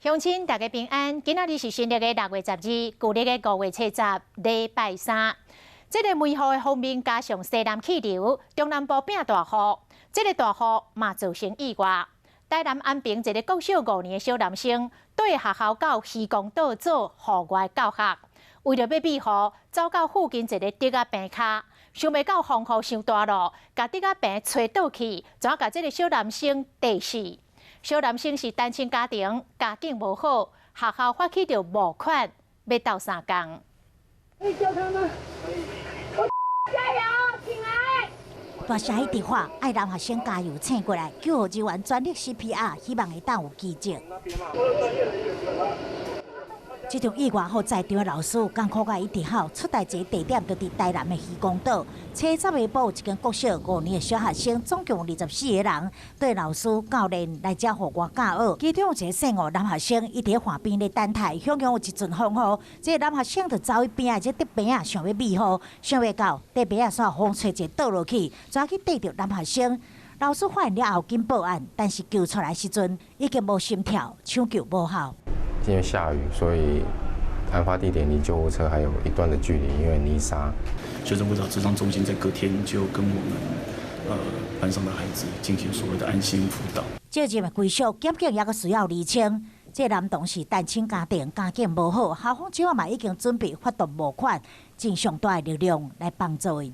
鄉親大家平安，今仔日是新曆的6月12，舊曆的5月70，禮拜三。這个梅雨的鋒面加上西南氣流，中南部變大雨。這个大雨嘛造成意外。台南安平一个國小五年的小男生，綴學校到漁光島做戶外教學，為著欲避雨，走到附近一个竹仔棚跤，想袂到風雨傷大囉，共竹仔棚吹倒去，怎共這个小男生硩死。小男生是單親家庭，家境無好，學校發起著募款，欲鬥相共。可以叫他嗎？加油，起來！大聲一直喊，愛男學生加油，醒過來，救護人員全力 CPR，希望會當有奇蹟。這場意外，予在場的老師艱苦共一直哭。出代誌地點就佇台南的漁光島，初十下晡，一間國小五年的小學生，總共24個人，綴老師教練來遮戶外教學。其中有一个姓吳男學生，伊佇岸邊咧等待，向向有一陣風雨，這个男學生就走去邊仔這竹棚仔，想欲避雨，想袂到竹棚仔煞風吹一个倒落去，怎去硩著男學生。老師發現了後，緊報案，但是救出來時陣已經無心跳，搶救無效。因為下雨，所以案發地點離救護車還有一段的距離，因為泥沙。學生輔導諮商中心在隔天就跟我們班上的孩子進行所謂的安心輔導。這件的歸屬，檢警猶閣需要釐清。這男童是單親家庭，家境無好，校方這嘛已經準備發動募款，盡上大的力量來幫助伊。